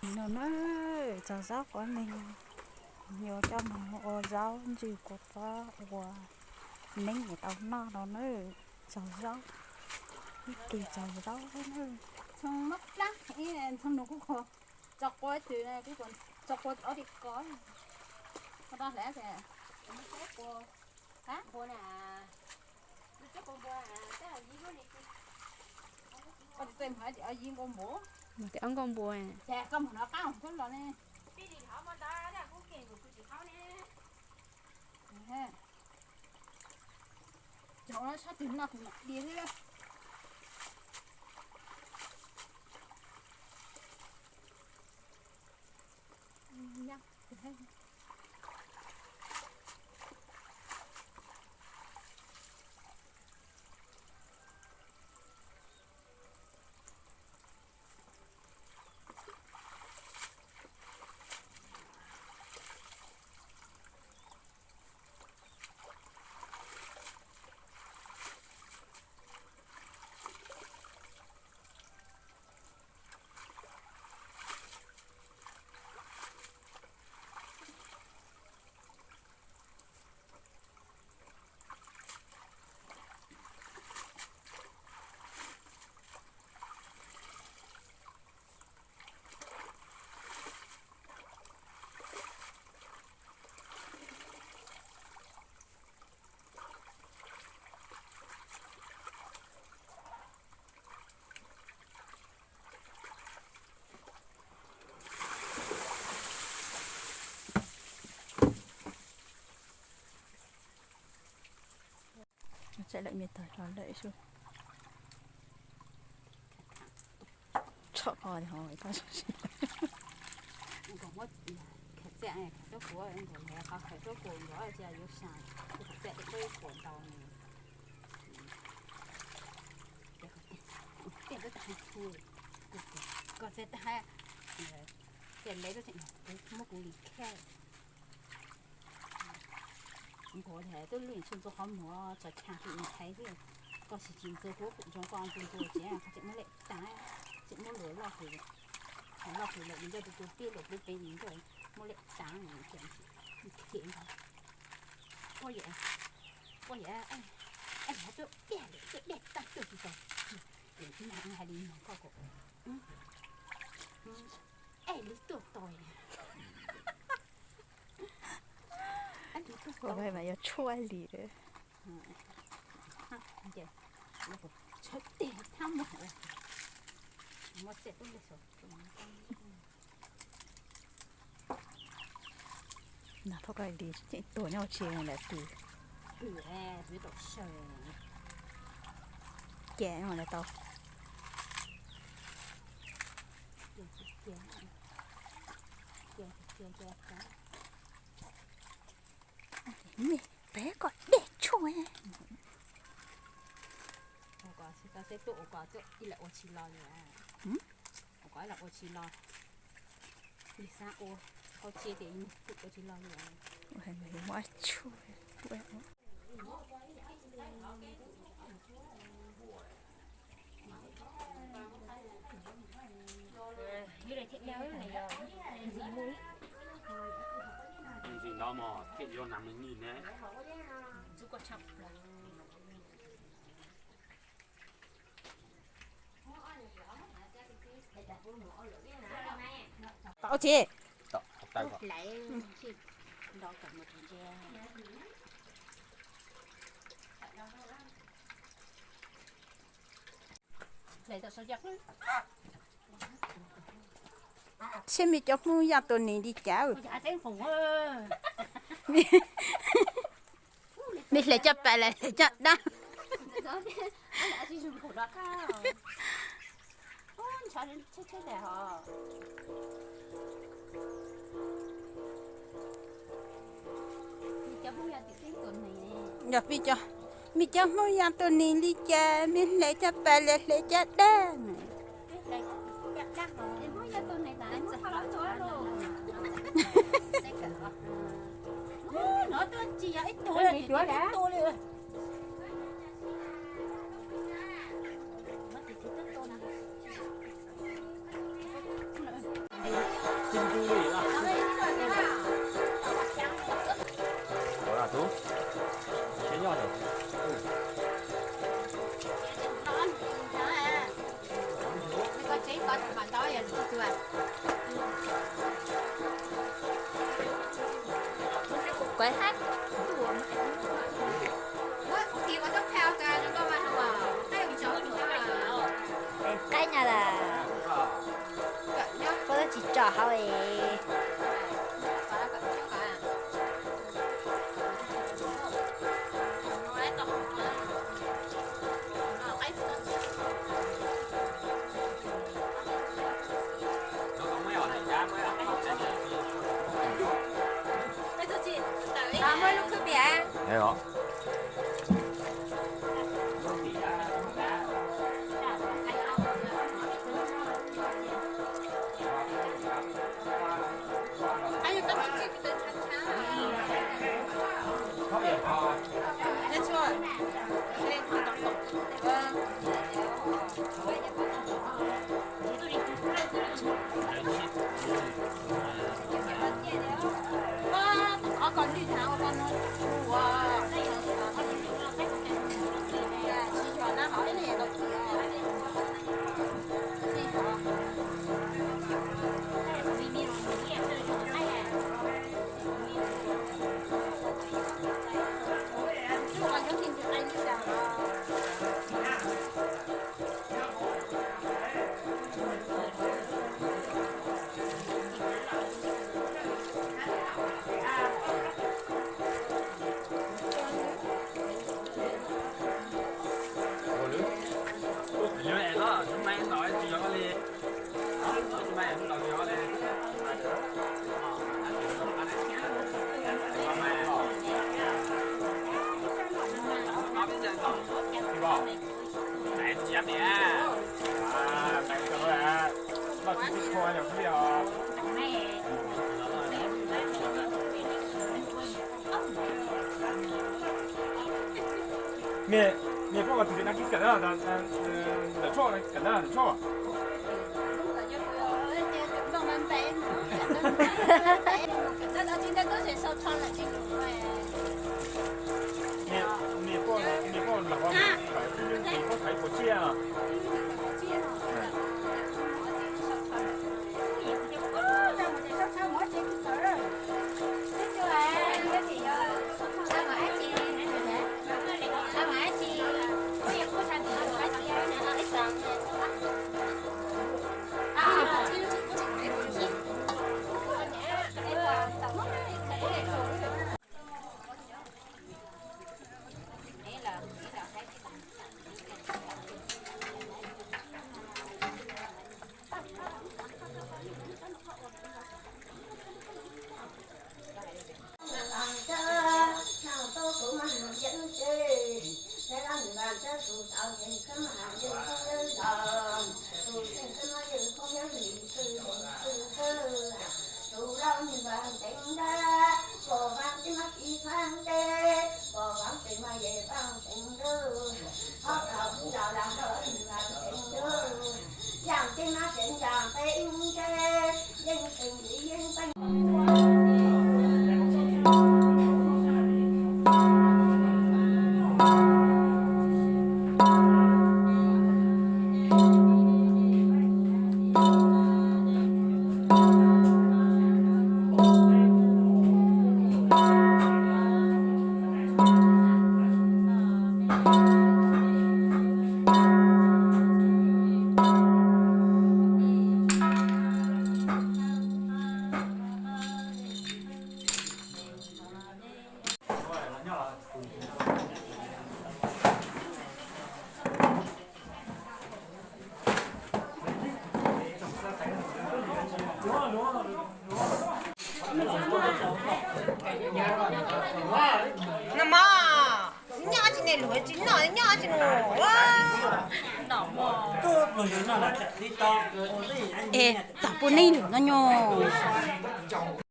No na, tsaug zaub quav neeg, yuav coj mus ua zaub ntsws kua txob ua neeb es tau noj no na. Tsaug zaub, ib kis tsaug zaub na. Txhoov mab plab, txhoov nus kuj qhuav, tso quav twg, tso quav ob ris kos, qhov no hlais ces quav na, quav npua, yib nkaus npua, ces koj mus hnov qab mus thoob los ne. Cov no sab twg no kuv mam dias thiab. Txawm lawm me tag los lawm xwb. Txhob qhov ho koj khaws txiaj khaws tuab kuv, nkawd lawv qhov khaws tuab kuv nkawd cia yuav sas, khaws txiaj tuab kuv ntau. Tiaj tag, koj txiaj tag, tiaj lawv tuaj tseem muab kuv li khaj. Nkaus tias twb lwj tshwj ntxuag qhov muag tso chas tim nws thaiv xwb. Koj tsis tsis ntxuag kuv kuv ntsoov koj ntxuag ntxuag tsev koj tseem muab lem tag, tseem muab luas loj hws, loj hws lawm nws ncauj tus tus pib lawm peb peb nws ncauj muab lem tag, khiav ntag. Poj yam, poj yam, ab yam tuaj dej lawm tuaj dej tag tuaj tsis tau. Hais li no koj kom, ab li tuaj tau. Ua mas yuav tshuaj li. Tshuaj teg thab muag, muab txiaj tub lej saum. Nag thoj koj li tseem tuag nyob tsis lam pw. Cia no lawv tau. Peb kom dej tshuaj. Ua kom seb tuaj ua kom ib lam ua tsis los li. Ua kom ib lam ua tsis los. Ib xav ua, qhov tsis tias ua tsis los li. Muab tshuaj. Ntxim no mas thiaj yuav nas me nij ne. Tau tsis? Seb me cov Hmoob yaj tus nis li cas. Me hle coj pas las hle coj dab. Yog pib cov, me cov Hmoob yaj tus nis li cas, me hle coj pas las hle coj dab. Qaib na las, puab tsis tso hauv es. Mej, mej puab ua twg nab kib kawm na, ntawm tshuaj kawm na, ntawm tshuaj. Mej, mej puab, mej puab los, puab thaiv puas tsiaj? No mas, nyob tsis ne luag tsis noj, nyob tsis noj. Es tom puj neej lwm no nyuj.